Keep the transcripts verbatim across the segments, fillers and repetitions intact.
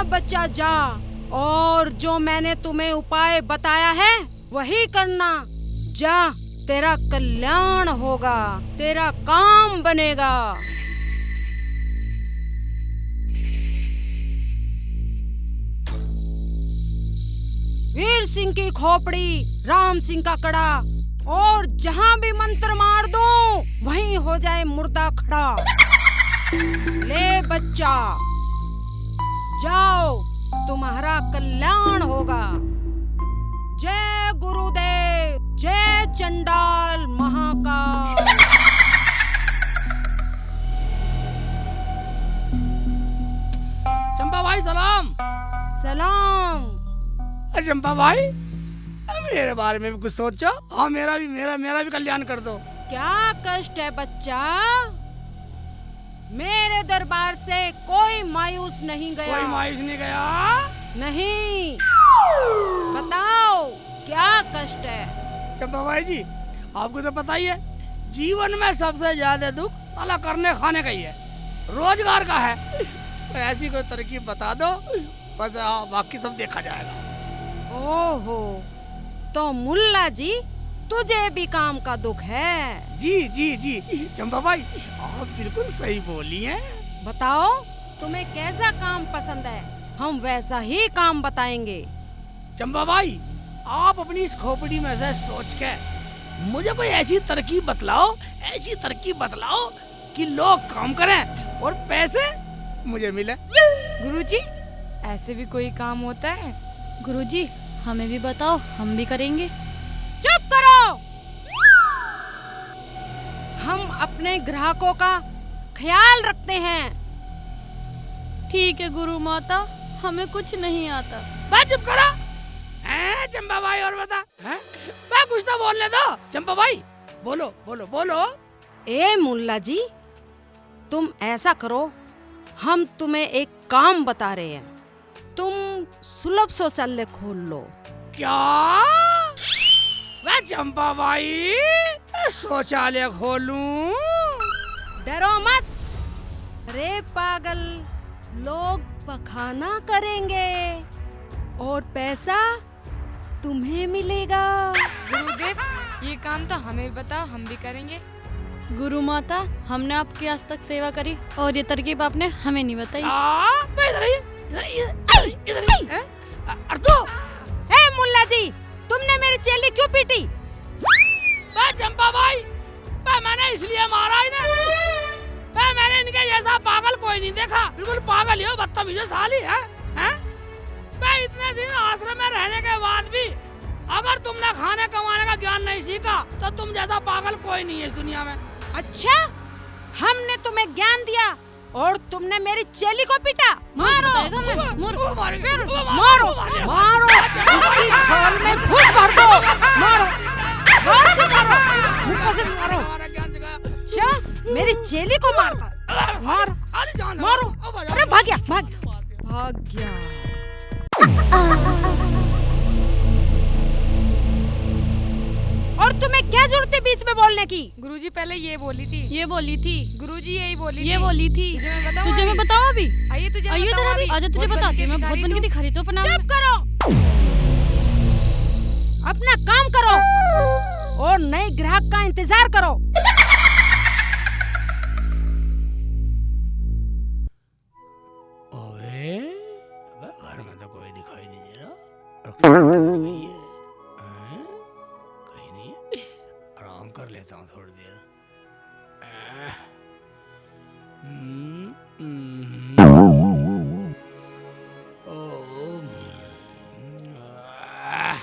बच्चा जा, और जो मैंने तुम्हें उपाय बताया है वही करना। जा, तेरा कल्याण होगा, तेरा काम बनेगा। वीर सिंह की खोपड़ी, राम सिंह का कड़ा, और जहां भी मंत्र मार दूं, वहीं हो जाए मुर्दा खड़ा। ले बच्चा, जाओ, तुम्हारा कल्याण होगा। जय गुरुदेव, जय चंडाल महाकाल। चंपा भाई सलाम। सलाम। अरे चंपा भाई, अब मेरे बारे में भी कुछ सोचो। हाँ, मेरा भी, मेरा, मेरा भी कल्याण कर दो। क्या कष्ट है बच्चा? मेरे दरबार से कोई मायूस नहीं गया। कोई मायूस नहीं गया? नहीं। बताओ, क्या कष्ट है? चंपा भाई जी, आपको तो पता ही है, जीवन में सबसे ज्यादा दुख साला करने खाने का ही है, रोजगार का है। तो ऐसी कोई तरकीब बता दो, बस, आ, बाकी सब देखा जाएगा। ओहो, तो मुल्ला जी, तुझे भी काम का दुख है? जी, जी, जी, चंपा भाई, आप बिल्कुल सही बोली हैं। बताओ, तुम्हें कैसा काम पसंद है, हम वैसा ही काम बताएंगे। चंपा भाई, आप अपनी इस खोपड़ी में से सोच के मुझे कोई ऐसी तरकीब बतलाओ, ऐसी तरकीब बतलाओ कि लोग काम करें और पैसे मुझे मिले। गुरुजी, ऐसे भी कोई काम होता है? गुरुजी, हमें भी बताओ, हम भी करेंगे। चुप करो। हम अपने ग्राहकों का ख्याल रखते हैं। ठीक है गुरु माता, हमें कुछ नहीं आता। बस चुप करो। हैं, चंपा भाई, और बता। हैं? बस कुछ तो बोलने दो। चंपा भाई, बोलो, बोलो, बोलो। ए मुल्ला जी, तुम ऐसा करो, हम तुम्हें एक काम बता रहे हैं, तुम सुलभ शौचालय खोल लो। क्या? मैं चंपा भाई शौचालय खोलूं? डरो मत रे पागल, लोग पखाना करेंगे और पैसा तुम्हें मिलेगा। गुरुदेव, ये काम तो हमें भी बताओ, हम भी करेंगे। गुरु माता, हमने आपकी आज तक सेवा करी और ये तरकीब आपने हमें नहीं बताई। हाँ, मैं इधर ही, इधर ही, इधर ही, इधर ही, हैं? अ-, अरे तो ए मुल्ला जी, तुमने मेरी चेली क्यों पीटी? बे चंपा भाई, बे मैंने इसलिए मारा इन्हें, बे मैंने इनके जैसा पागल कोई नहीं देखा। बिल्कुल पागल ही हो, बदतमीज हो साली, हैं? हैं? बे इतने दिन आश्रम में रहने के बाद भी अगर तुमने खाने कमाने का ज्ञान नहीं सीखा तो तुम जैसा पागल कोई नहीं है इस दुनिया में। अच्छा, हमने तुम्हें ज्ञान दिया और तुमने मेरी चेली को पीटा। मारो। बताएगा मैं। मारो। मारो। मारो। इसकी खोल में घुस भर दो। मारो। जोर से मारो। मुक्का से मारो। अच्छा, मेरी चेली को मारता। मारो। मारो। अरे भाग गया, भाग। भाग गया। और तुम्हें क्या जरूरत है बीच में बोलने की? गुरुजी, पहले ये बोली थी। ये बोली थी। गुरुजी, यही बोली ये थी। बोली थी। तुझे मैं बताऊं तुझे मैं अभी? बताऊं अभी? आइए, तुझे आइए बताऊं इधर अभी। अभी। आजा, तुझे बहुत बताती हूँ मैं, बहुत बनके दिखा रही तू अपना। चुप करो, अपना काम करो और नए ग्राहक का इंतजार करो। ओए, अबे घर में तो कोई दिखाई नहीं दे रहा। रक्सर कहाँ गई है? हैं? कहीं नहीं है। आराम कर लेता हूँ थोड़ी देर। हम्म, हम्म। ओ, हम्म, आह।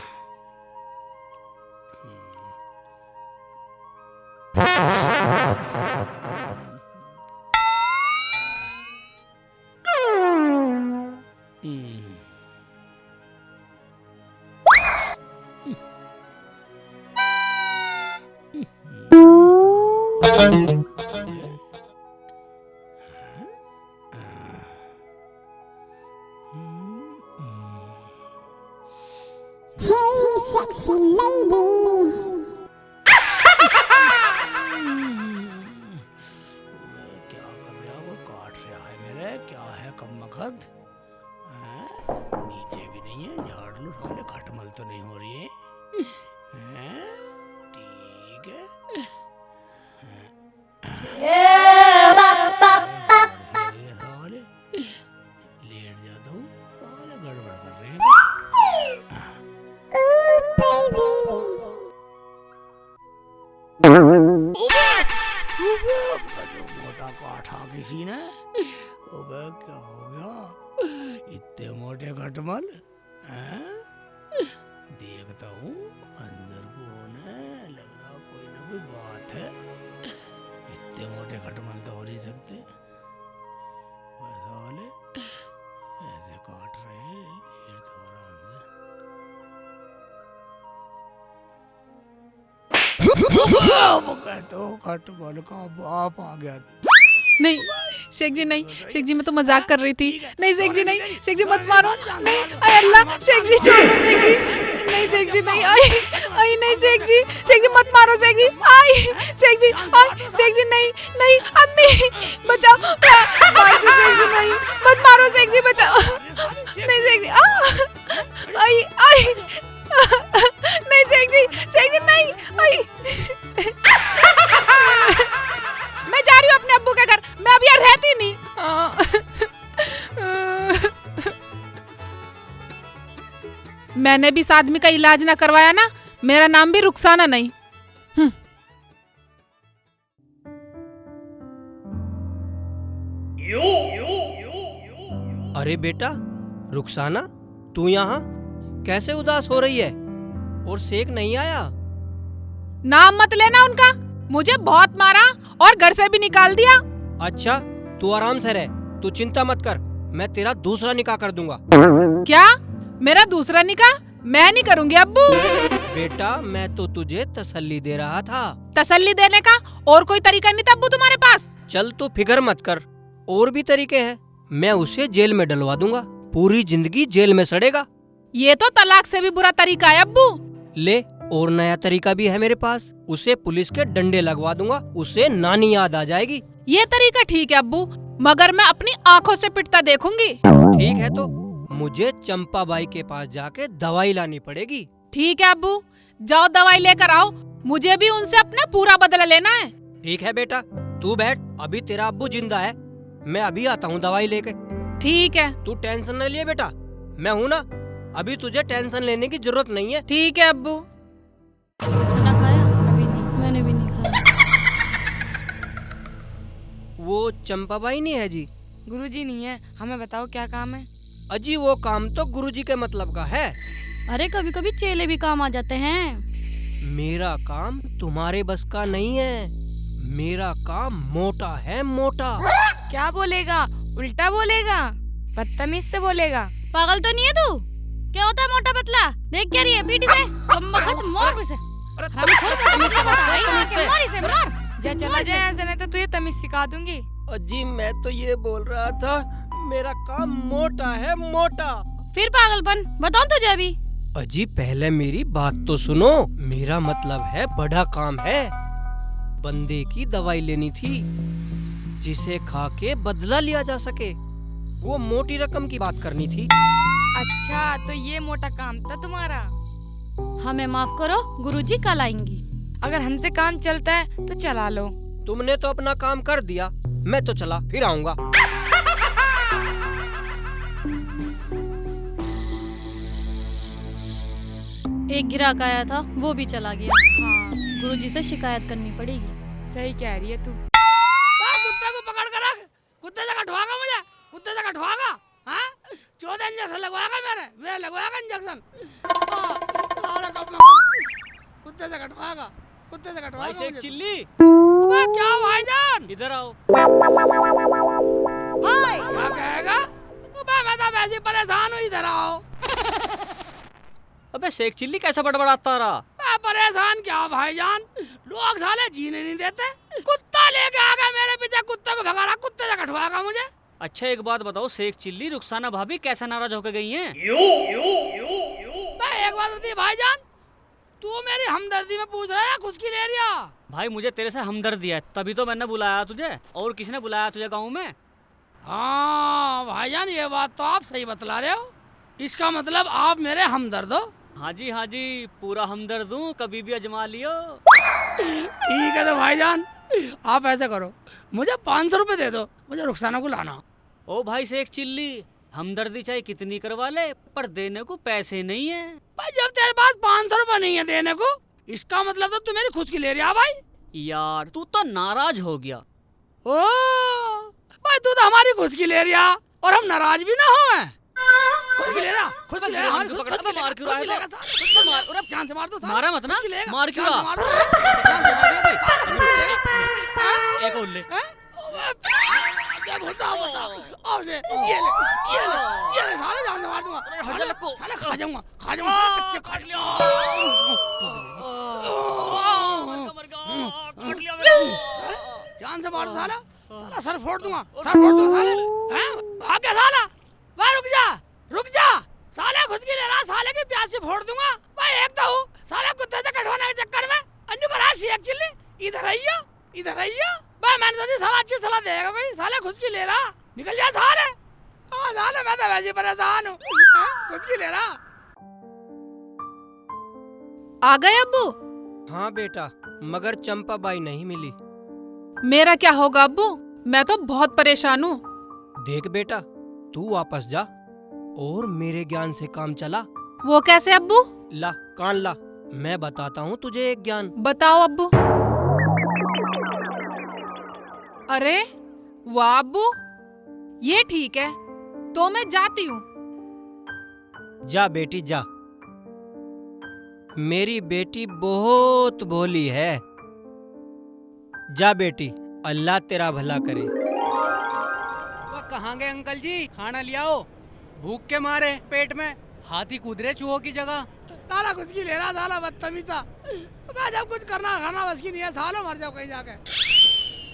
Hey, sexy lady। क्या कर रहा वो, काट रहा है मेरे, क्या है कम मखद? हैं? ठीक है। ये साले, लेट जाता हूँ, साले गड़बड़ कर रहे हैं। अबे, मोटा काठा किसी ने। अबे, क्या हो गया? इतने मोटे खटमल, हैं? देखता हूँ, अंदर कौन है? लग रहा कोई ना कोई बात है। इतने मोटे खटमल तो हो नहीं सकते। बस, साले ऐसे काट रहे हैं, लेट तो आराम से। अब कहते हो खटमल का बाप आ गया। नहीं, शेख जी, नहीं, शेख जी, मैं तो मजाक कर रही थी। नहीं, शेख जी, नहीं, शेख जी, मत मारो। नहीं, आय अल्लाह, शेख जी, छोड़ दो, शेख जी। नहीं, शेख जी, नहीं, आय, आय, नहीं, शेख जी, शेख जी, मत मारो, शेख जी, आय, शेख जी, आय, शेख जी, नहीं, नहीं, अम्मी, बचाओ, मार दो, शेख जी, नहीं, मत मारो, शेख जी, बचाओ। नहीं, शेख जी, आ, आय, आय। नहीं, शेख जी, शेख जी, नहीं, आई। मैं जा रही हूँ अपने अब्बू के घर, मैं अब यहाँ रहती नहीं। मैंने भी इस आदमी का इलाज ना करवाया ना, मेरा नाम भी रुखसाना नहीं। हम्म। अरे बेटा, रुखसाना, तू यहाँ कैसे उदास हो रही है? और शेख नहीं आया? नाम मत लेना उनका, मुझे बहुत मारा और घर से भी निकाल दिया। अच्छा, तू आराम से रह, तू चिंता मत कर, मैं तेरा दूसरा निकाह कर दूंगा। क्या? मेरा दूसरा निकाह? मैं नहीं करूंगी अब्बू। बेटा, मैं तो तुझे तसल्ली दे रहा था। तसल्ली देने का और कोई तरीका नहीं था अब्बू तुम्हारे पास? चल, तू फिक्र मत कर, और भी तरीके हैं। मैं उसे जेल में डलवा दूंगा, पूरी जिंदगी जेल में सड़ेगा। ये तो तलाक से भी बुरा तरीका है अब्बू। ले, और नया तरीका भी है मेरे पास, उसे पुलिस के डंडे लगवा दूंगा, उसे नानी याद आ जाएगी। ये तरीका ठीक है अब्बू, मगर मैं अपनी आंखों से पिटता देखूंगी। ठीक है, तो मुझे चंपा बाई के पास जाके दवाई लानी पड़ेगी। ठीक है अब्बू, जाओ दवाई लेकर आओ, मुझे भी उनसे अपना पूरा बदला लेना है। ठीक है बेटा, तू बैठ, अभी तेरा अब्बू जिंदा है, मैं अभी आता हूँ दवाई लेके। ठीक है। तू टेंशन न लिए बेटा, मैं हूं ना, अभी तुझे टेंशन लेने की जरूरत नहीं है। ठीक है अब्बू। खाना खाया? अभी नहीं। मैंने भी नहीं खाया। वो चंपाबाई नहीं है जी? गुरुजी नहीं है, हमें बताओ क्या काम है? अजी, वो काम तो गुरुजी के मतलब का है। अरे, कभी-कभी चेले भी काम आ जाते हैं। मेरा काम तुम्हारे बस का नहीं है, मेरा काम मोटा है, मोटा। क्या बोलेगा, उल्टा बोलेगा, बदतमीज से बोलेगा। पागल तो नहीं है तू? क्या होता है मोटा पतला? देख क्या रही है पीठ से? कम बखत मार इसे। अरे, हरामखोर, मोटा पतला बता रही है, मार इसे, मार। जा, चला जा यहाँ से, नहीं तो तुझे तमीज सिखा दूंगी। अजी, मैं तो ये बोल रहा था, मेरा काम मोटा है, मोटा। फिर पागलपन, बताऊं तुझे अभी। अजी, पहले मेरी बात तो सुनो, मेरा मतलब है बड़ा काम है, बंदे की दवाई लेनी थी, जिसे खा के बदला लिया जा सके। वो मोटी रकम की बात करनी थी। अच्छा, तो ये मोटा काम था तुम्हारा? हमें माफ करो, गुरुजी कल आएंगी। अगर हमसे काम चलता है तो चला लो। तुमने तो अपना काम कर दिया, मैं तो चला, फिर आऊंगा। एक ग्राहक आया था, वो भी चला गया। हाँ, गुरुजी से शिकायत करनी पड़ेगी। सही कह रही है तू। कुत्ते को पकड़ कर रख। कुत्ते से कटवागा मुझे, कुत्ते से कटवागा, हाँ? चौदह इंजेक्शन लगवाएगा मेरे, मेरे लगवाएगा इंजेक्शन। हाँ, साला कब मैं कुत्ते से कटवाएगा, कुत्ते से कटवाएगा भाई शेख मुझे। चिल्ली। अबे क्या भाईजान? इधर आओ। हाय। क्या कहेगा? अबे मैं तो वैसे ही परेशान हूँ, इधर आओ। अबे शेख चिल्ली कैसा बड़बड़ाता रहा? मैं परेशान क्या भाईजान, लोग साले जीने नहीं देते। कुत्ता लेके आ गया मेरे पीछे, कुत्ते को भगा रहा, कुत्ते से कटवाएगा मुझे। अच्छा, एक बात बताओ शेख चिल्ली, रुखसाना भाभी कैसे नाराज होके गई हैं? मैं एक बात बताइए भाईजान, तू मेरी हमदर्दी में पूछ रहा है या खुशकी ले रहा? भाई, मुझे तेरे से हमदर्दी है, तभी तो मैंने बुलाया तुझे। और किसने बुलाया तुझे गाँव में? हाँ भाईजान, ये बात तो आप सही बतला रहे हो। इसका मतलब आप मेरे हमदर्द हो। हाँ जी, हाँ जी, पूरा हमदर्द हूँ, कभी भी आजमा लियो। ठीक है तो भाईजान, आप ऐसा करो, मुझे पाँच सौ रुपए दे दो, मुझे रुखसाना को लाना। ओ भाई शेख चिल्ली, हमदर्दी चाहे कितनी करवा ले, पर देने को पैसे नहीं है। भाई, जब तेरे पास पाँच सौ रुपए नहीं है देने को, इसका मतलब तो तू मेरी खुशकी ले रहा भाई। यार, तू तो नाराज हो गया। ओ भाई, तू तो हमारी खुशकी ले रहा और हम नाराज भी ना हो। खुशकी ले रहा, खुशकी ले रहा, अबे हमारी खुश-, पकड़, खुशकी अबे ले मार रहा, क्यों रहा है खुशकी तो? ले रहा, साले, खुशकी ले रहा। मार, अरे जान से मार दो, साले, मारा मत ना, खुशकी ले रहा, मार क्यों जान से रहा है? मार दो, खुशकी ले रहा। एक और ले। हैं? अबे, क्या घुसा, घुसा? और ले, ये ले, ये ले, ये ले, साले जान से मार दूंगा। अरे हट जा, साले, लक्कू। साले खा जाऊंगा, खा जाऊंगा, कच्चे काट लिया। मर गया, मर गया, काट लिया मैंने। जान से मार दो साला, साला सर फोड़ दूंगा, सर फोड़ दूंगा साले। हैं? भाग गया साला। वाह, रुक जा, रुक जा। साले खुशकी ले रहा, साले की प्यासी फोड़ दूंगा। भाई, एक तो हूँ, साले कुत्ते से कटवाने के चक्कर में अन्नू का राशि एक चिल्ली। इधर आइयो, इधर आइयो। भाई, मैंने सोची साला अच्छी सलाह देगा कोई, साले खुशकी ले रहा। निकल जा साले। हाँ, साले, मैं तो वैसे ही परेशान हूँ। हैं? खुशकी ले रहा। आ गए अब्बू? हाँ बेटा, मगर चंपा बाई नहीं मिली। मेरा क्या होगा अब्बू, मैं तो बहुत परेशान हूँ। देख बेटा, तू वापस जा और मेरे ज्ञान से काम चला। वो कैसे अब्बू? ला, कान ला, मैं बताता हूँ तुझे एक ज्ञान। बताओ अब्बू। अरे वाह अब्बू, ये ठीक है, तो मैं जाती हूँ। जा बेटी जा, मेरी बेटी बहुत भोली है। जा बेटी, अल्लाह तेरा भला करे। वो कहाँ गए अंकल जी? खाना ले आओ, भूख के मारे पेट में हाथी कूद रहे चूहों की जगह। साला खुशकी ले रहा, साला बदतमीज था। मैं जब कुछ करना खाना बस की नहीं है, सालो मर जाओ कहीं जाके।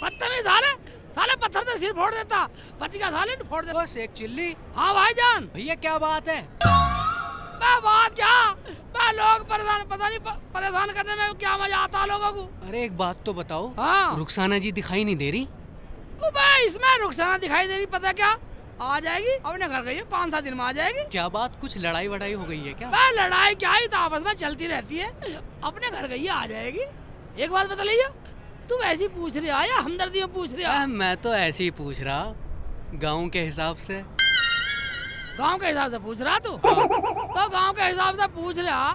बदतमीज साले, साले पत्थर से सिर फोड़ देता, बच गया साले, फोड़ देता। ओ शेख चिल्ली। हाँ भाईजान। भैया क्या बात है? मैं बात क्या, मैं लोग परेशान, पता नहीं प-, परेशान करने में क्या मजा आता है लोगों को। अरे एक बात तो बताओ। हाँ। रुखसाना जी दिखाई नहीं दे रही। ओ बे, इसमें रुखसाना दिखाई दे रही, पता क्या? आ जाएगी, अपने घर गई है, पाँच सात दिन में आ जाएगी। क्या बात, कुछ लड़ाई वड़ाई हो गई है क्या? बे, लड़ाई क्या, ये तो आपस में चलती रहती है। अपने घर गई है, आ जाएगी। एक बात बता लिया, तू ऐसी पूछ रहा या हमदर्दी में पूछ रहा? आ, मैं तो ऐसे ही पूछ रहा, गांव के हिसाब से। गांव के हिसाब से पूछ रहा तू? हाँ। तो गांव के हिसाब से पूछ रहा,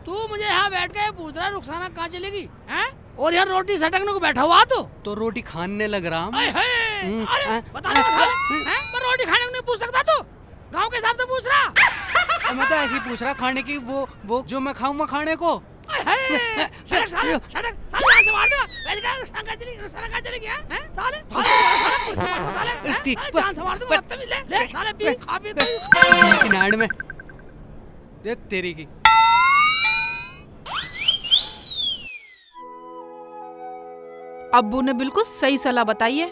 तू मुझे यहाँ बैठ के ये पूछ रहा है, रुखसाना कहाँ चली गई, हैं? और यहाँ रोटी सटकने को बैठा हुआ तू। तो रोटी खाने लग रहा हूँ। आए हाय! हम्म, अरे, आ, बता दो साले, हैं? मैं रोटी खाने को नहीं पूछ सकता तू? गांव के हिसाब से पूछ रहा। मैं तो ऐसे ही पूछ रहा, खाने की वो, वो जो मैं खाऊंगा खाने को। आए हाय! सड़क साले, सड़क साले, जान से मार दूंगा। वैसे क्या, रुखसाना कहाँ चली, रुखसाना कहाँ चली गई, हैं? साले, फालतू, साले, साले, हैं? इतनी साले, जान से मार दूंगा, बदतमीज, ले, ले, साले, पी, खा, पी, तू। किनाड़ में। देख तेरी की। अब्बू ने बिल्कुल सही सलाह बताई है,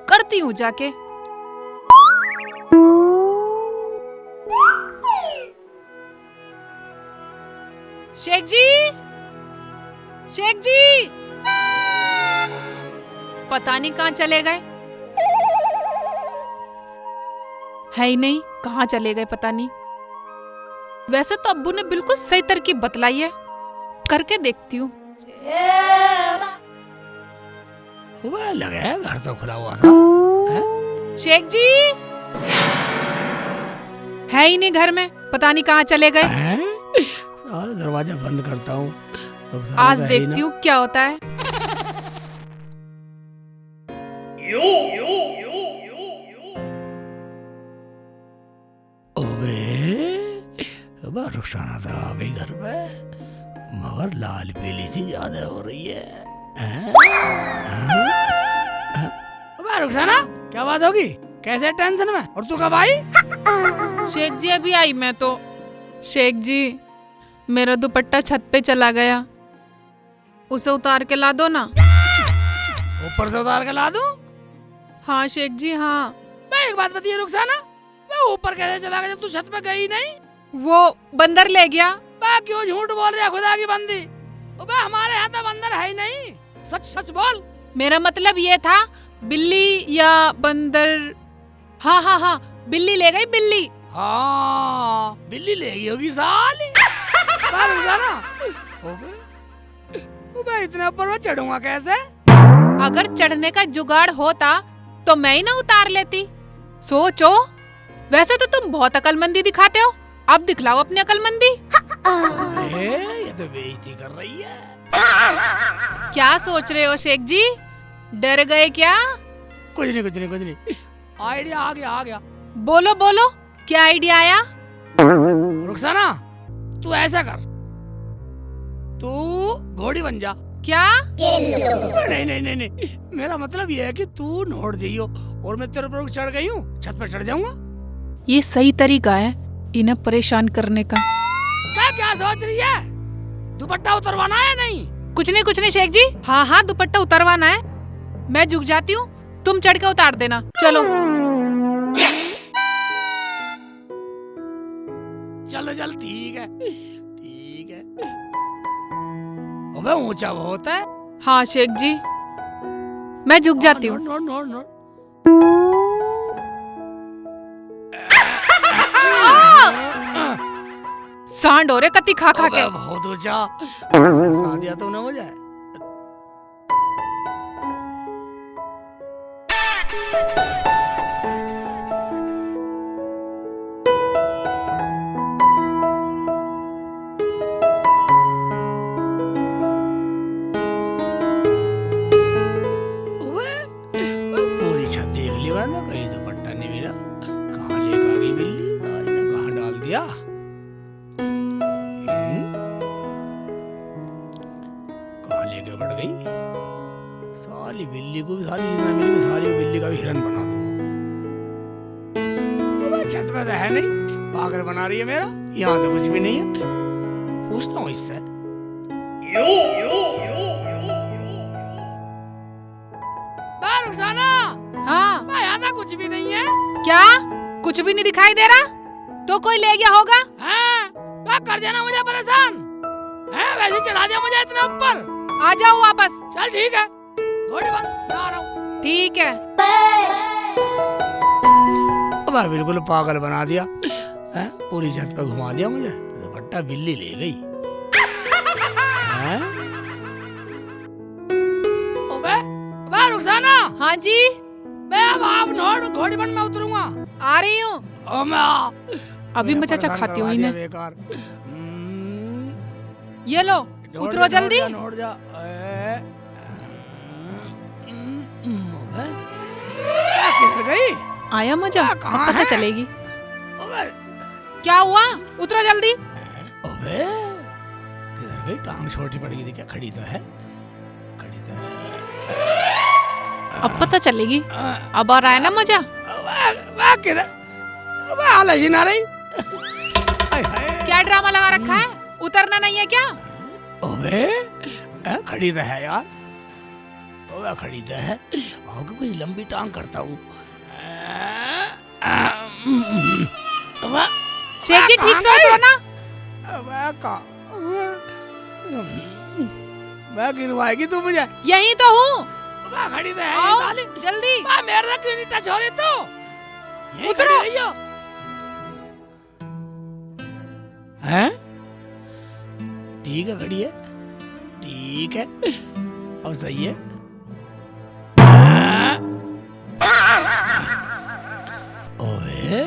करती हूँ जाके। शेख जी, शेख जी, पता नहीं कहाँ चले गए। है ही नहीं, कहाँ चले गए पता नहीं। वैसे तो अब्बू ने बिल्कुल सही तरकीब बतलाई है, करके देखती हूँ। वह लगे है, घर तो खुला हुआ था। हैं? शेख जी है ही नहीं घर में, पता नहीं कहाँ चले गए। हैं? सारे दरवाजा बंद करता हूँ, रुखसाना आज तो है ही ना। देखती हूँ क्या होता है। अबे, अबे रुखसाना तो आ गई घर पे, मगर लाल पीली सी ज्यादा हो रही है। हैं? हैं? अबे रुखसाना, क्या बात होगी? कैसे टेंशन में? और तू कब आई? शेख जी, अभी आई मैं तो। शेख जी, मेरा दुपट्टा छत पे चला गया, उसे उतार के ला दो ना। ऊपर से उतार के ला दूं? हाँ शेख जी, हाँ। मैं एक बात बताइए रुखसाना, मैं ऊपर कैसे चला गया जब तू छत पे गई नहीं? वो बंदर ले गया। बे क्यों झूठ बोल रहा है खुदा की बंदी? अबे हमारे यहाँ तो बंदर है ही नहीं। सच सच बोल। मेरा मतलब ये था बिल्ली या बंदर। हाँ हाँ हाँ, बिल्ली ले गई बिल्ली। हाँ, बिल्ली ले गई होगी साली। बाहर रुक जा ना। अबे, अबे, इतने ऊपर मैं चढ़ूंगा कैसे? अगर चढ़ने का जुगाड़ होता तो मैं ही ना उतार लेती। सोचो, वैसे तो तुम बहुत अकलमंदी दिखाते हो, अब दिखलाओ अपनी अकलमंदी। ए, ये तो बेइज्जती कर रही है। क्या सोच रहे हो शेख जी, डर गए क्या? कुछ नहीं, कुछ नहीं, कुछ नहीं। आइडिया आ गया, आ गया। बोलो, बोलो, क्या आइडिया आया? रुखसाना, तू ऐसा कर, तू घोड़ी बन जा। क्या? नहीं, नहीं, नहीं, नहीं, मेरा मतलब ये है कि तू नोड़ जाइयो और मैं तेरे ऊपर चढ़ गई हूँ, छत पर चढ़ जाऊंगा। ये सही तरीका है इन्हें परेशान करने का। क्या, क्या सोच रही है? दुपट्टा उतरवाना है नहीं? कुछ नहीं, कुछ नहीं शेख जी। हाँ, हाँ, दुपट्टा उतरवाना है। मैं झुक जाती हूँ, तुम चढ़ के उतार देना। चलो। चलो, चल, ठीक है, ठीक है। अबे, ऊंचा बहुत है। हाँ शेख जी, मैं झुक जाती हूँ। नोड़, नोड़, नोड़, नोड़। सांड हो रे कत्ती खा खा के। अबे, बहुत ऊंचा। फंसा दिया तूने मुझे। ओए, पूरी छत देख ली मैंने, कहीं दुपट्टा नहीं मिला। कहाँ लेकर आ गई बिल्ली? आज मैं कहाँ डाल दिया? हम्म? कहाँ लेके बढ़ गई? साली बिल्ली को भी, साली जितना मिलेगी, साली बिल्ली का भी हिरन बना दूंगा। अबे, छत पे तो है नहीं, पागल बना रही है मेरा, यहाँ तो कुछ भी नहीं है। पूछता हूँ इससे। बे रुखसाना। हाँ। बे, यहाँ तो कुछ भी नहीं है। क्या? कुछ भी नहीं दिखाई दे रहा? तो कोई ले गया होगा। हैं? बे, कर देना मुझे परेशान। हैं, वैसे ही चढ़ा दिया मुझे इतना ऊपर। आ जाओ वापस। चल ठीक है, घोड़ी बन, मैं आ रहा हूँ। ठीक है। अबे, बिल्कुल पागल बना दिया। हैं? पूरी छत पे घुमा दिया मुझे। दुपट्टा बिल्ली ले गई। हैं? अबे, अबे रुखसाना। हाँ जी। बे, अब आप नोड़, घोड़ी बन, मैं उतरूंगा। आ रही हूँ। ओ मैं आ। अभी मैं चाचा खाती हूँ इन्हें। बेकार। हम्म। ये लो, नोड़ उतरो जा, जल्दी। नोड़ जा, नोड़ जा। ए, हम्म, हम्म, अबे। क्या किधर गई? आया मजा? क्या, कहाँ अब पता है? चलेगी। अबे। क्या हुआ? उतरो जल्दी। अबे, किधर गई? टांग छोटी पड़ गई थी क्या? खड़ी तो है, खड़ी तो है। अब पता चलेगी। अब आ रहा है ना मजा? अबे, अबे, किधर? अबे, हाल ही ना रही। हाय, हाय। क्या ड्रामा लगा रखा है? उतरना नहीं है क्या? अबे, ए, खड़ी तो है यार। अबे, खड़ी तो है। आगे कुछ लंबी टांग करता हूँ। अबे, शेख जी, ठीक से उतरो ना। अबे, कहाँ? अबे, गिरवाएगी तू मुझे। यहीं तो हूँ। अबे, खड़ी तो है ये आओ, साली। जल्दी। अबे, मेरे से क्यों नहीं टच हो रही तू? यहीं उतरो। खड़ी रही हो। हैं? ठीक है, खड़ी है, ठीक है, अब सही है। ओए,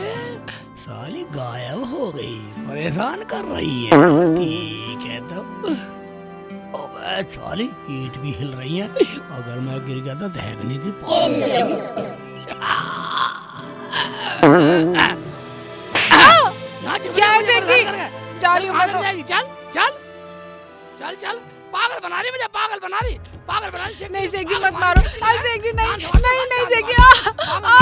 साली गायब हो गई, परेशान कर रही है। ठीक है तो। अबे साली, ईंट भी हिल रही है। अगर मैं गिर गया तो देख नहीं थी। यहाँ चिपट क्या है गई, सेठ जी? परेशान कर गए। जा रही हूँ मैं तो। चल, चल, चल, चल, चल, पागल बना रही मुझे, पागल बना रही, पागल बना रही। नहीं सेठ जी, मत मारो। आ, सेठ जी, नहीं, नहीं, नहीं, सेठ जी, आ, आ,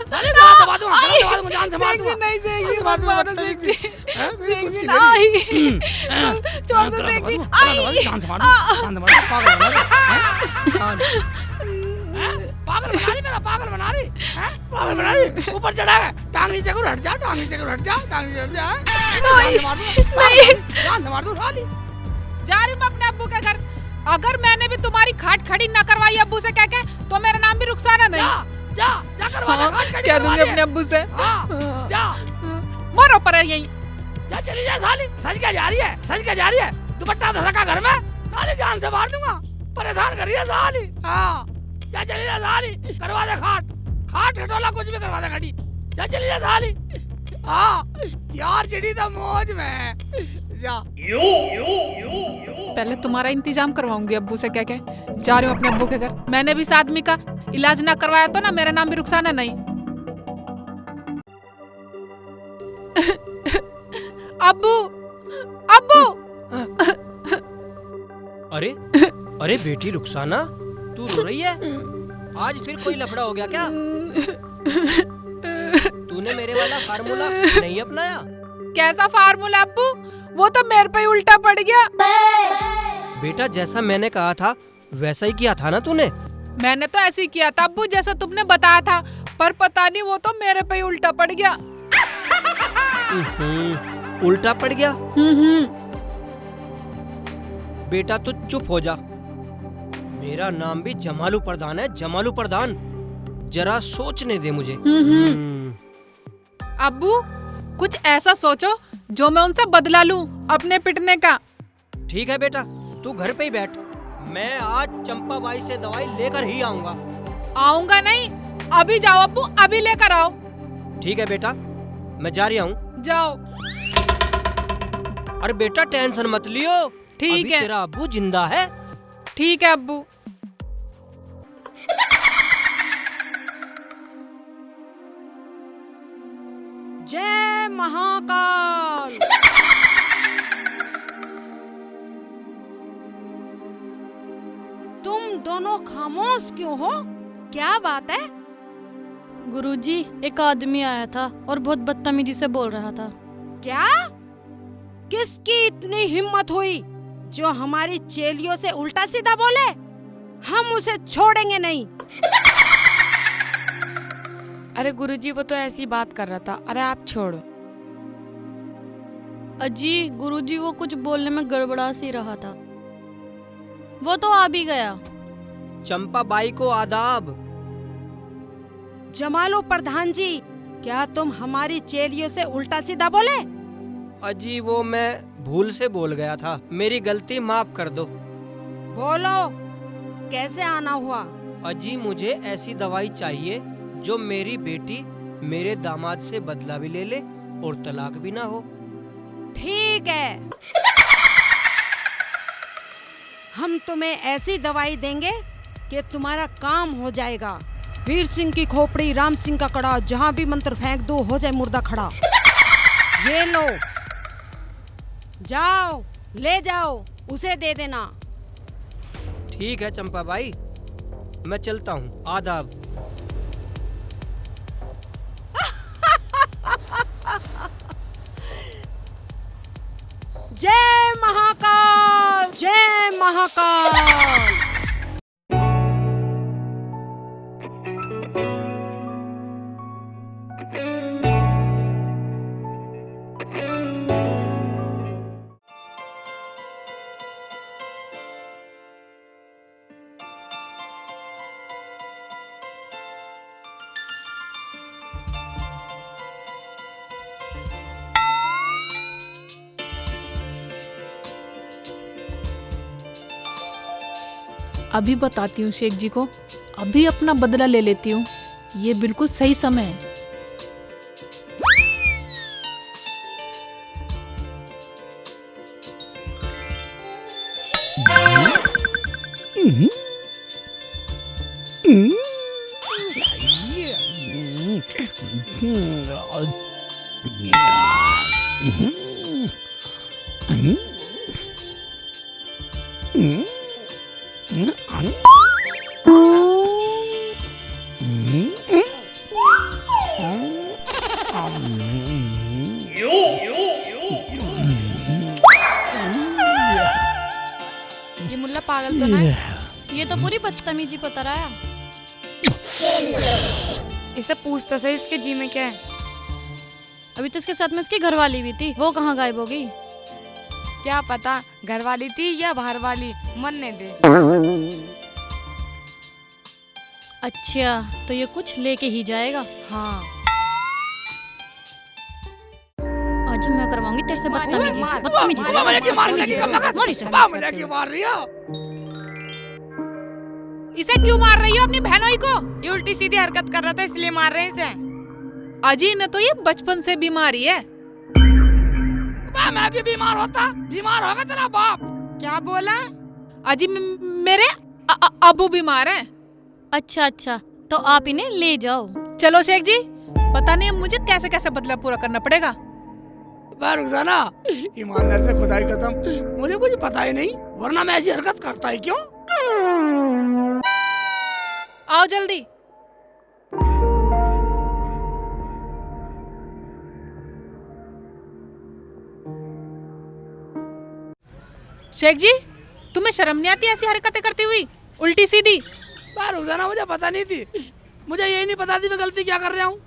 अरे, जान से मार दूंगा, जान से मार दूंगा, जान से मार दूंगा। सेठ जी, नहीं, सेठ जी, मत मारो, सेठ जी। हैं? मेरी सेठ जी, मुश्किल है। नहीं। हम्म। छोड़ दो, सेठ जी। गला दबा दूं, गला दबा दूं, जान से मार दूं, जान से मार दूं, पागल बना रही, हैं? हैं? पागल बना रही मेरा, पागल बना रही, हैं? पागल बना रही, ऊपर चढ़ा है, टांग नीचे करो, हट जा, टांग नीचे करो, हट जा, टांग नीचे हट जा, हैं? नहीं, जान से मार दूं, नहीं। जान से मार दूं, साली। जा रही हूँ मैं अपने अब्बू के घर। अगर मैंने भी तुम्हारी खाट खड़ी ना करवाई अब्बू से कह के, तो मेरा नाम भी रुखसाना नहीं। जा, जा, जा करवा ले, हाँ, खाट खड़ी कह दूंगी अपने अब्बू से। हाँ, जा। मरो पर यहीं। जा, चली जा साली, सज के जा रही है, सज के जा रही है, दुपट्टा तो रखा घर में, साली जान से मार दूंगा, परेशान कर रही है साली। हाँ, जा चली जा साली, करवा दे खाट, खाट खटोला कुछ भी करवा दे खड़ी, जा चली जा साली। हाँ यार, चिड़ी तो मौज में है। जा। पहले तुम्हारा इंतजाम करवाऊंगी अब्बू से कह के। जा रही हूँ अपने अब्बू के घर। मैंने भी इस आदमी का इलाज ना करवाया तो ना मेरा नाम भी रुखसाना नहीं। अब्बू, अब्बू। अरे, अरे बेटी रुखसाना, तू रो रही है? आज फिर कोई लफड़ा हो गया क्या? तूने मेरे वाला फार्मूला नहीं अपनाया? कैसा फार्मूला अब्बू? वो तो मेरे पे ही उल्टा पड़ गया। बेटा, जैसा मैंने कहा था, वैसा ही किया था ना तूने? मैंने तो ऐसे ही किया था अब्बू, जैसा तुमने बताया था, पर पता नहीं, वो तो मेरे पे ही उल्टा पड़ गया। हम्म, उल्टा पड़ गया? हम्म, हम्म। बेटा, तू चुप हो जा। मेरा नाम भी जमालू प्रधान है, जमालू प्रधान। जरा सोचने दे मुझे। हम्म, हम्म। हम्म। अब्बू, कुछ ऐसा सोचो जो मैं उनसे बदला लूं अपने पिटने का। ठीक है बेटा, तू घर पे ही बैठ, मैं आज चंपा बाई से दवाई लेकर ही आऊंगा। आऊंगा नहीं, अभी जाओ अब्बू, अभी लेकर आओ। ठीक है बेटा, मैं जा रहा हूँ। जाओ। अरे बेटा, टेंशन मत लियो, ठीक अभी है। तेरा अब्बू जिंदा है। ठीक है अब्बू। जय महाकाल। तुम दोनों खामोश क्यों हो? क्या बात है? गुरुजी, एक आदमी आया था और बहुत बदतमीजी से बोल रहा था। क्या? किसकी इतनी हिम्मत हुई जो हमारी चेलियों से उल्टा सीधा बोले? हम उसे छोड़ेंगे नहीं। अरे गुरुजी, वो तो ऐसी बात कर रहा था। अरे आप छोड़ो। अजी गुरुजी, वो कुछ बोलने में गड़बड़ा सी रहा था, वो तो आ भी गया। चंपा बाई को आदाब। जमालो प्रधान जी, क्या तुम हमारी चेलियों से उल्टा सीधा बोले? अजी, वो मैं भूल से बोल गया था, मेरी गलती माफ कर दो। बोलो, कैसे आना हुआ? अजी, मुझे ऐसी दवाई चाहिए जो मेरी बेटी मेरे दामाद से बदला भी ले ले और तलाक भी ना हो। ठीक है, हम तुम्हें ऐसी दवाई देंगे कि तुम्हारा काम हो जाएगा। वीर सिंह की खोपड़ी, राम सिंह का कड़ा, जहां भी मंत्र फेंक दो, हो जाए मुर्दा खड़ा। ये लो, जाओ, ले जाओ, उसे दे देना। ठीक है चंपा बाई, मैं चलता हूँ। आदाब। जय महाकाल, जय महाकाल। अभी बताती हूँ शेख जी को, अभी अपना बदला ले लेती हूँ। ये बिल्कुल सही समय है। ये मुल्ला पागल तो ना है? ये तो पूरी बदतमीजी पर उतर आया। इसे पूछ तो सही, इसके जी में क्या है? अभी तो इसके साथ में इसकी घरवाली भी थी, वो कहाँ गायब हो गई? क्या पता, घरवाली थी या बाहर वाली, मरने दे। अच्छा, तो ये कुछ लेके ही जाएगा। हाँ। आज मैं करवाऊंगी तेरे से बदतमीजी, बदतमीजी। वाह, मुझे की मारने की कम है। मारी से वाह, मुझे की मार रही हो। इसे क्यों मार रही हो अपनी बहनोई को? ये उल्टी सीधी हरकत कर रहा था, इसलिए मार रहे हैं इसे। अजी, इन्हें तो ये बचपन से बीमारी है। वाह, मैं भी बीमार होता, बीमार होगा तेरा बाप। क्या बोला? अजी, म-, मेरे अ-, अ-, अबू बीमार हैं। अच्छा, अच्छा, तो आप इन्हें ले जाओ। चलो शेख जी, पता नहीं अब मुझे कैसे कैसे बदला पूरा करना पड़ेगा। वाह रुखसाना, ईमानदार से खुदा की कसम, मुझे कुछ पता ही नहीं, वरना मैं ऐसी हरकत करता ही क्यों? आओ जल्दी। शेख जी, तुम्हें शर्म नहीं आती ऐसी हरकतें करती हुई, उल्टी सीधी? वाह रुखसाना, मुझे पता नहीं थी, मुझे यही नहीं पता थी मैं गलती क्या कर रहा हूँ।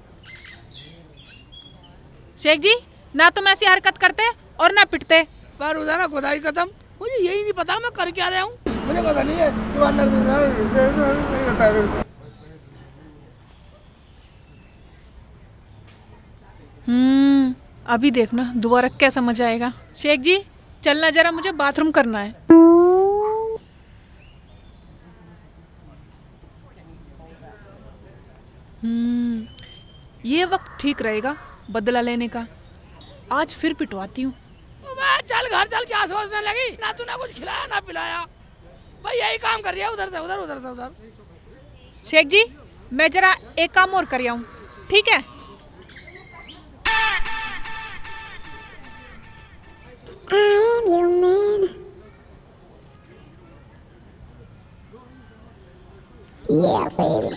शेख जी, ना तुम ऐसी हरकत करते और ना पिटते। वाह रुखसाना, खुदा की कसम, मुझे यही नहीं पता मैं कर क्या रहा हूँ। मुझे पता नहीं है, ईमानदार से नहीं बता रहे। हम्म, अभी देखना दोबारा कैसा मजा आएगा। शेख जी, चलना जरा, मुझे बाथरूम करना है। हम्म, ये वक्त ठीक रहेगा बदला लेने का। आज फिर पिटवाती हूँ। अबे चल घर चल, क्या सोचने लगी? ना तूने कुछ खिलाया ना पिलाया, भाई यही काम कर रही है, उधर से उधर, उधर से उधर। शेख जी, मैं जरा एक काम और कर आऊँ, ठीक है? I am your man. Yeah, baby.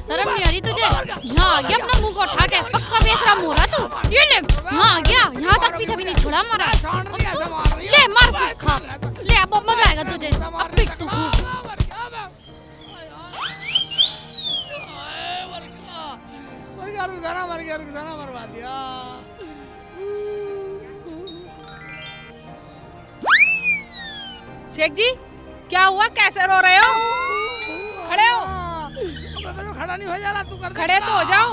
शर्म नहीं आ रही तुझे? यहाँ आ गया अपना मुंह को उठा के, पक्का बेशरम हो रहा तू। ये ले, यहाँ आ गया, यहाँ तक पीछे भी नहीं छोड़ा हमारा। अब तू ले मार पीट खा, ले अब मजा आएगा तुझे, अब पीट तू खूब। मर गया रुखसाना, मर गया रुखसाना, मरवा दिया। शेख जी, क्या हुआ, कैसे रो रहे हो? खड़े हो। अबे मेरे को खड़ा नहीं हो जा रहा, तू कर दे खड़े तो हो खड़ा। जाओ।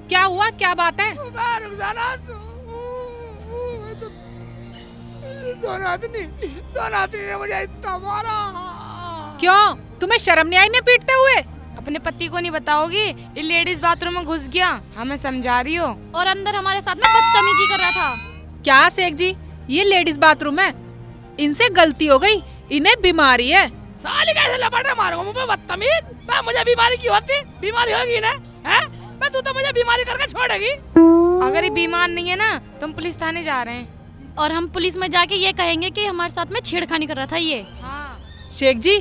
क्या हुआ, क्या बात है? अबे रुखसाना, तू, दोनों आदमी, दोनों आदमी ने मुझे इतना मारा। क्यों, तुम्हें शर्म नहीं आई इन्हें पीटते हुए? अपने पति को नहीं बताओगी? ये लेडीज बाथरूम में घुस गया, हमें समझा रही हो। और अंदर हमारे साथ में बदतमीजी कर रहा था। क्या शेख जी, ये लेडीज बाथरूम है, इनसे गलती हो गई, इन्हें बीमारी है। साली कैसे लपट रहे मारो मुंह पे, बदतमीज। बे, मुझे बीमारी की होती, बीमारी होगी ना, हैं? बे, तू तो मुझे बीमारी करके छोड़ेगी। अगर ये बीमार नहीं है ना, तो हम पुलिस थाने जा रहे हैं। और हम पुलिस में जाके ये कहेंगे कि हमारे साथ में छेड़खानी कर रहा था ये। हाँ। शेख जी,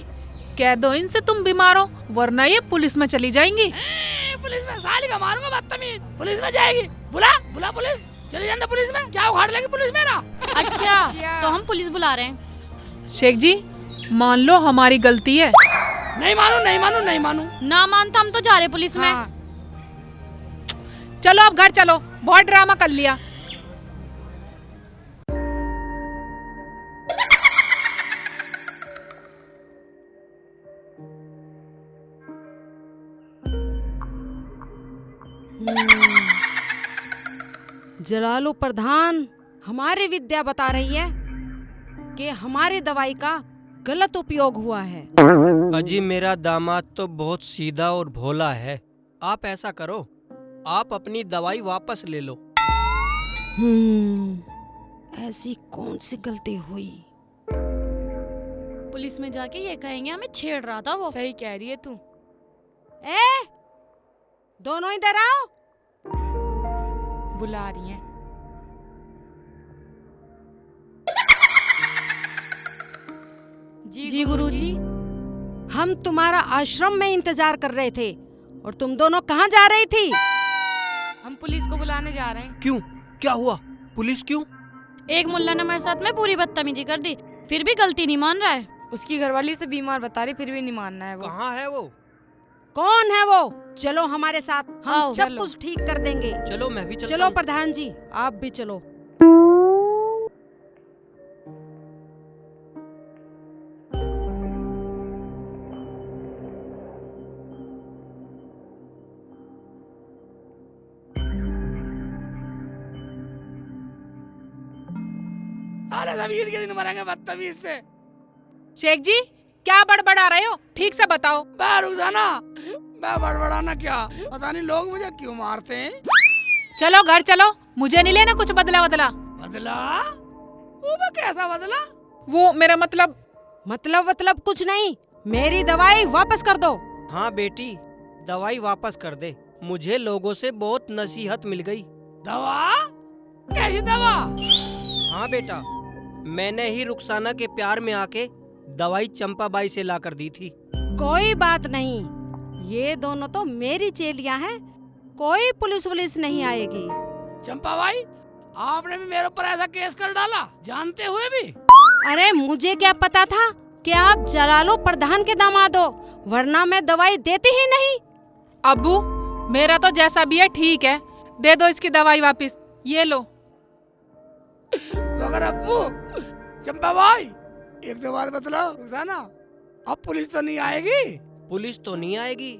कह दो इनसे तुम बीमार हो, वरना ये पुलिस में चली जाएंगी। ए, पुलिस में साली का मारूंगा बदतमीज। पुलिस में जाएगी। बुला, बुला पुलिस। चली जाने पुलिस में। क्या उखाड़ लेगी पुलिस मेरा? अच्छा, तो हम पुलिस बुला रहे हैं। शेख जी, मान लो हमारी गलती है। नहीं मानू, नहीं मानू, नहीं मानू। ना मान तो हम तो जा रहे पुलिस में। हाँ। चलो अब घर चलो, बहुत ड्रामा कर लिया। हम्म। जलालू प्रधान, हमारी विद्या बता रही है कि हमारी दवाई का गलत उपयोग हुआ है। अजी, मेरा दामाद तो बहुत सीधा और भोला है। आप ऐसा करो, आप अपनी दवाई वापस ले लो। हम्म, ऐसी कौन सी गलती हुई? पुलिस में जाके ये कहेंगे हमें छेड़ रहा था वो। सही कह रही है तू। ए, दोनों इधर आओ। बुला रही हैं। जी गुरुजी। हम तुम्हारा आश्रम में इंतजार कर रहे थे और तुम दोनों कहाँ जा रही थी? हम पुलिस को बुलाने जा रहे हैं। क्यों, क्या हुआ? पुलिस क्यों? एक मुल्ला ने मेरे साथ में पूरी बदतमीजी कर दी, फिर भी गलती नहीं मान रहा है। उसकी घरवाली उसे बीमार बता रही, फिर भी नहीं मानना है वो। कहाँ है वो? कौन है वो? चलो हमारे साथ, हम आओ। सब चलो। कुछ ठीक कर देंगे। चलो, मैं भी चलता चलो हूँ। प्रधान जी, आप भी चलो। साले सब ईद के दिन मरेंगे बदतमीज से। शेख जी, क्या बड़बड़ा रहे हो? ठीक से बताओ। बे रुक जा ना, मैं बड़बड़ाना क्या, पता नहीं लोग मुझे क्यों मारते हैं। चलो घर चलो, मुझे नहीं लेना कुछ बदला वदला। बदला? वो मैं कैसा बदला? वो मेरा मतलब। मतलब वतलब कुछ नहीं, मेरी दवाई वापस कर दो। हाँ बेटी, दवाई वापस कर दे, मुझे लोगों से बहुत नसीहत मिल गई। दवा? कैसी दवा? हाँ बेटा, मैंने ही रुखसाना के प्यार में आके दवाई चंपाबाई से ला कर दी थी। कोई बात नहीं, ये दोनों तो मेरी चेलियां हैं, कोई पुलिस वुलिस नहीं आएगी। चंपाबाई, आपने भी मेरे ऊपर ऐसा केस कर डाला, जानते हुए भी? अरे मुझे क्या पता था कि आप जलालू प्रधान के दामाद हो, वरना मैं दवाई देती ही नहीं। अबू, मेरा तो जैसा भी है ठीक है, दे दो इसकी दवाई वापस। ये लो। मगर अबू, चंपाबाई, एक दो बात बतलाओ रुखसाना, अब पुलिस तो नहीं आएगी? पुलिस तो नहीं आएगी,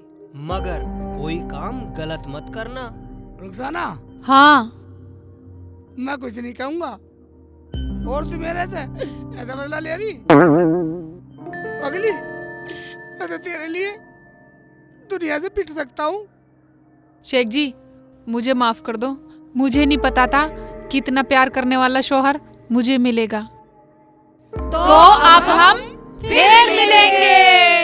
मगर कोई काम गलत मत करना। रुखसाना। हाँ। मैं कुछ नहीं कहूंगा। और तू मेरे से ऐसा बदला ले रही? अगली, मैं तो तेरे लिए दुनिया से पिट सकता हूँ। शेख जी, मुझे माफ कर दो, मुझे नहीं पता था कि इतना प्यार करने वाला शौहर मुझे मिलेगा। तो अब हम फिर मिलेंगे।